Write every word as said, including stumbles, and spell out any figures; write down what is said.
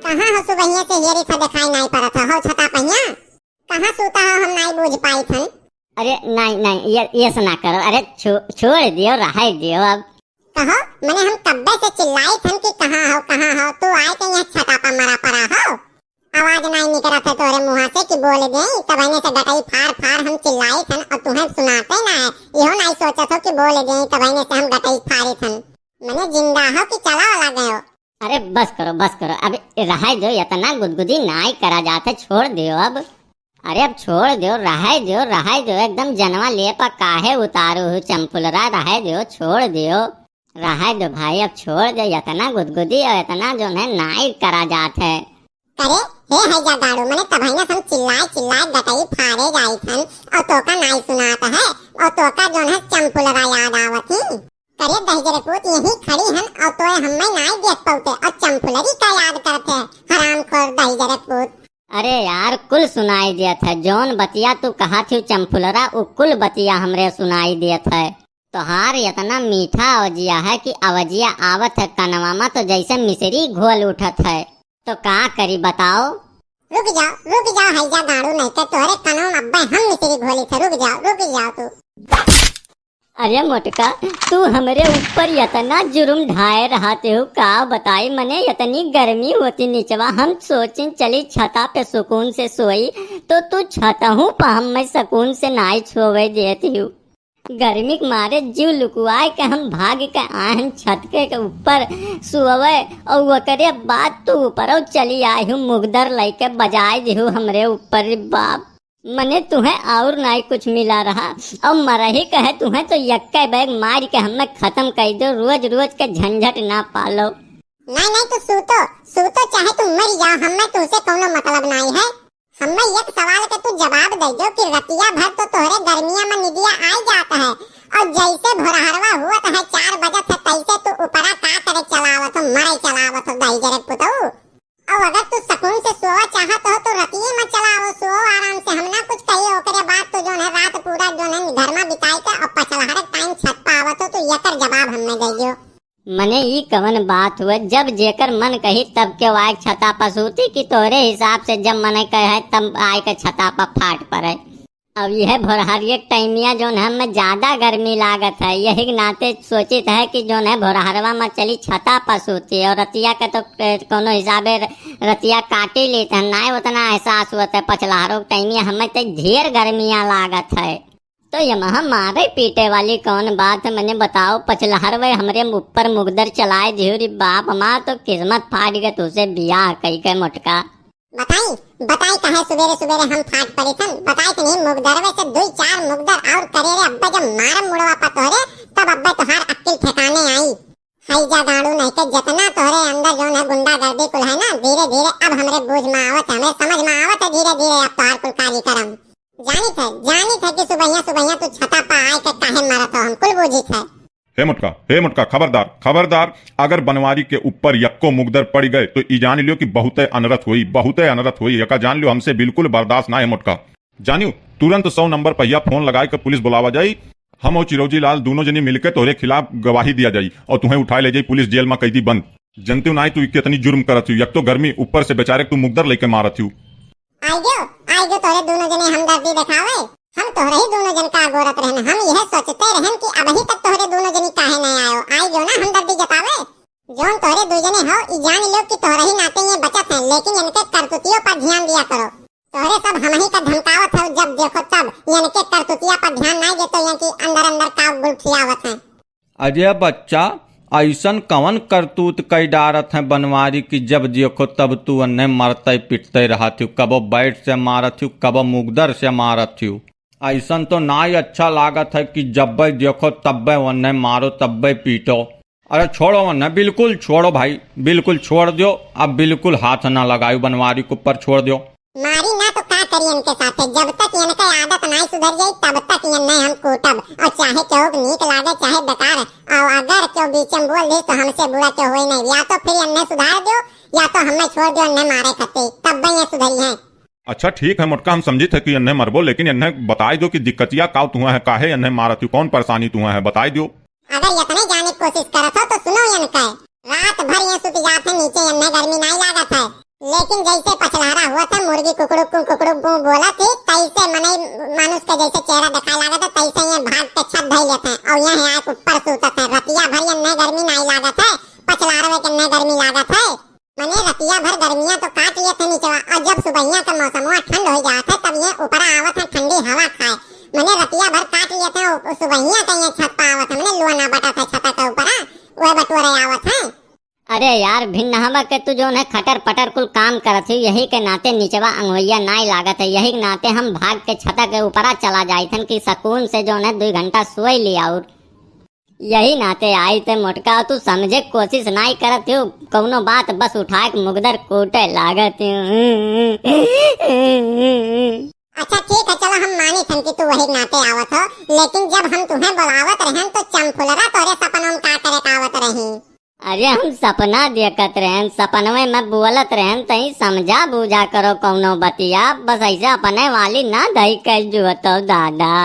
कहाँ हो सुबहिया से हेरी था, देखाई नाई पड़त हो, हो छता पहिया? कहाँ सूता हो, हम नाई बूझ पाई थन। अरे नाई, नाई, ये, ये से ना करो, अरे छो-, छोड़ दियो, रहाई दियो अब। कहो, मने हम कब्बे से चिल्लाई थन कि कहाँ हो, कहाँ हो, तू आए के यहाँ छता पर मरा पड़ा हो। आवाज नाई निकलत है तोरे मुँहा से कि बोल देई, तबहिने से गटई फार फार हम चिल्लाई थन और तुम्हें सुनाते ना है। इहो नाई सोचत हो कि बोल देई, तबहिने से हम गटई फारी थन। मने जिंदा हो कि चला वाला गयो? अरे बस करो, बस करो, अब रहाई दो, इतना गुदगुदी नाई करा जात है, छोड़ दियो अब। अरे अब छोड़ दियो, रहाई दियो, रहाई दियो, एकदम जनवा ले पा काहे उतारू हो चंपुलरा, रहाई दियो, छोड़ दियो, रहाई दो भाई, अब छोड़ दियो, इतना गुदगुदी और इतना जोन है नाई करा जात है। करे, हे हैजा गाड़ू, मने तबहिने से हम चिल्लाए चिल्लाए गटई फारे जाई थन और तोका नाई सुनात है और तोका जोन है चंपुलरा याद आवत ही। करे दहिजरे पूत, यहीं खड़ी हन और तोए हम्मे नाई देख पौते और चंपुलरी का याद करते, हरामखोर दहिजरे पूत। अरे यार, कुल सुनाई देत है, जौन बतिया तू कहा थी चंपुलरा, उ कुल बतिया हमरे सुनाई देत है। तोहार इतना मीठा अवजिया है कि अवजिया आवत है कनवा मा तो जैसे मिश्री घोल उठत है। तो का करी बताओ? रुक जाओ, रुक जाओ, हैजा गाड़ू, नहीं तो तोहरे कनवा मा अब्बे हम मिश्री घोली थे, रुक जाओ, रुक जाओ तू। अरे मोटका, तू हमरे ऊपर इतना जुर्म ढाए रहत हो, का बताई, मने इतनी गर्मी होती निचवा, हम सोचिन चली छता पे सुकून से सोई, तो तू छतहू पे हम्मे सुकून से नाई सोवे देत हो। गर्मी के मारे जीव लुकुआए के हम भाग के आए हन छत के, के ऊपर सोवे, और ओकरे बाद तू ऊपर चली आई हो, मुगदर लइके बजाए दिहु हमरे ऊपर, रे बाप। मने तुहें और नाई कुछ मिला रहा, और मरही कहे तुहें तो यक्के बैग मार के हमें खत्म कर दो, रोज रोज के झंझट ना पालो। नहीं, नहीं, तू सूतो, सूतो, चाहे तू मर जाओ, हमें तुझसे कोनो मतलब नाई है। हमें एक सवाल के तू जवाब दे दो कि रतिया भर तो तोहरे गर्मिया में निदिया आई जात है, और जैसे भोरहरवा हुआ तो है चार बजत है, तैसे तू ऊपरा का करे चलावत हो, मरे चलावत हो, दहिजरे पुतऊ। और अगर तू सुकून से सोवा चाहत हो तो रतिये में चलाओ, सोओ आराम से, हम ना कुछ कही। ओकरे बाद तू जोन है रात पूरा जोन है घर में बिताई के और पछलहरे टाइम छत पे आवत हो, तो एकर जवाब हमें दे दियो। मने ई कवन बात हुए, जब जेकर मन कही तब के वाय छता पर सूती कि तोरे हिसाब से जब मन कहे तब आए के छता पर फाट पड़े। अब यह भोरहरिया के टाइमिया जोन है, हमें ज्यादा गर्मी लागत है, यही के नाते सोचित है कि जोन है भोरहरवा में चली छता पर सूती, और रतिया के तो, ए, कोनो हिसाबे र-, रतिया काटी लेत है, नाय उतना एहसास होत है। पछलहरो के टाइमिया हमें तो ढेर गर्मिया लागत है, तो ये महा मारे पीटे वाली कौन बात है? मने बताओ, पछलहरवे हमरे ऊपर मुगदर चलाए दियो रे बाप, हमार तो किस्मत फाट गए तुझसे बियाह कई के मोटका। बताई, बताई काहे सुबेरे सुबेरे हम फाट पड़ी थन? बताई तो नहीं, मुगदरवे से दुई चार मुगदर और करे रे अब्बे, जब मारम मुड़वा पर तोहरे, तब अब्बे तोहार अक्किल ठिकाने आई। हैजा गाड़ू नहीं के जितना तोहरे अंदर जोन है गुंडागर्दी कुल है ना, धीरे धीरे अब हमरे बूझ में आवत है, हमरे समझ में आवत है धीरे धीरे अब तोहार कुल कार्यक्रम। जानित है, जानित है कि सुबहिया सुबहिया तू छता पा आए के काहे मारत हो, हम कुल बूझित है। हे मोटका, हे मोटका, खबरदार, खबरदार, अगर बनवारी के ऊपर यक्को मुगदर पड़ गए तो ई जान लियो कि बहुते अनरथ होई, बहुते अनरथ होई। एका जान लियो, हमसे बिल्कुल बर्दाश्त ना है मोटका। जानियो, तुरंत सौ नंबर पहिया फोन लगाए के पुलिस बुलावा जाई। हम और चिरौजी लाल दोनों जनी मिलके तोहरे खिलाफ गवाही दिया जाई और तुहें उठाए ले जाई पुलिस जेल में कैदी बंद। जनतियो नाई तू कितनी जुर्म करत हूँ, यक तो गर्मी, ऊपर से बेचारे तू मुगदर लेके मारत हूँ। आइगो, आइगो तोहरे दोनों जने हमदर्दी देखावे। हम तोहरे ही दोनों जन का अगोरत रहन। हम यह सोचते रहन कि अबही तक तोहरे दोनों जनी काहे नहीं आयो। आइगो ना हमदर्दी जतावे। जौन तोहरे दू जने हो, ई जान लो कि तोहरे ही नाते ये बचत हैं, लेकिन इनके करतूतियों पर ध्यान दिया करो। तोहरे सब हमही का धमकावत हो, जब देखो तब इनके करतूतिया पर ध्यान नहीं देते, ये कि अंदर अंदर का गुल खियावत हैं। अरे बच्चा, ऐसन कवन करतूत कई डारत है बनवारी कि जब देखो तब तू अन्ने मरते पिटते रहत हूँ, कबो बैट से मारत हूँ, कबो मुगदर से मारत हूँ। ऐसन तो नाई अच्छा लागत है कि जब्बे देखो तब्बे वन्ने मारो तब्बे पीटो। अरे छोड़ो वन्ने, बिल्कुल छोड़ो भाई, बिल्कुल छोड़ दियो। अब बिल्कुल हाथ ना लगायो बनवारी के ऊपर, छोड़ दियो। मारी ना तो का करी इनके साथे, जब तक इनके आदत नाई सुधर जाई तब तक इन्हें हम कूटब। और चाहे केहू के नीक लागे चाहे बेकार, और अगर केहू बीच में बोल दी तो हमसे बुरा केहू होई नहीं। या तो फिर इन्हें सुधार दियो या तो हमें छोड़ दियो इन्हें मारे खत्ती, तब ये सुधरी हैं। अच्छा ठीक है मोटका, हम समझित है कि इन्हें मरबो, लेकिन इन्हें बताई दो कि दिक्कतिया का तुआ है, काहे इन्हें मारत हो, कौन परेशानी तुआ है, बताई दो। अगर इतने जाने की कोशिश करत हो तो सुनो इनके। रात भर ये सुत जात है नीचे, इन्हें गर्मी नहीं लागत है, लेकिन जैसे पछलहरा हुआ था, मुर्गी कुकड़ू कु, कुकड़ू कु बोला थी, तैसे मनई मानुष के जैसे चेहरा दिखाए लागत है, तैसे ये भाग के छत धई लेते हैं और यहाँ आके ऊपर सूतत है। रतिया भर ये न गर्मी नाई लागत है, पछलहरवे के न गर्मी लागत है। मने रतिया भर गर्मियाँ तो काट लेत है नीचवा, और जब सुबहिया के मौसमवा ठंड हो जात है, तब ये ऊपरा आवत है ठंडी हवा खाए। मने रतिया भर काट लेत है, उ-, सुबहिया के ये छत पे आवत है, मने लुआ ना बटत है छत के ऊपरा, वह बटोरे आवत है। अरे यार, भिन्नहवा के तू जौन है खटर पटर कुल काम करत ही, यही के नाते निचवा अंगोइया नाई लागत है, यही के नाते हम भाग के छता के ऊपरा चला जाइत हन कि सकून से जौन है दुई घंटा सोई ली। और यही नाते आई ते मोटका, तू समझे के कोशिश नाई करत हो कौनो बात, बस उठा के मुगदर कूटे लागत हो। अच्छा ठीक है, चलो हम मानी थन कि तू वही नाते आवत हो, लेकिन जब हम तुम्हें बुलावत रहन तो चमफुलरा तोरे सपनों में का करे के आवत रही? अरे हम सपना देखत रहन, सपनवे में बोलत रहन, तई समझा बूझा करो कौनो बतिया, बस ऐसे अपने वाली ना धई के जुअतो दादा।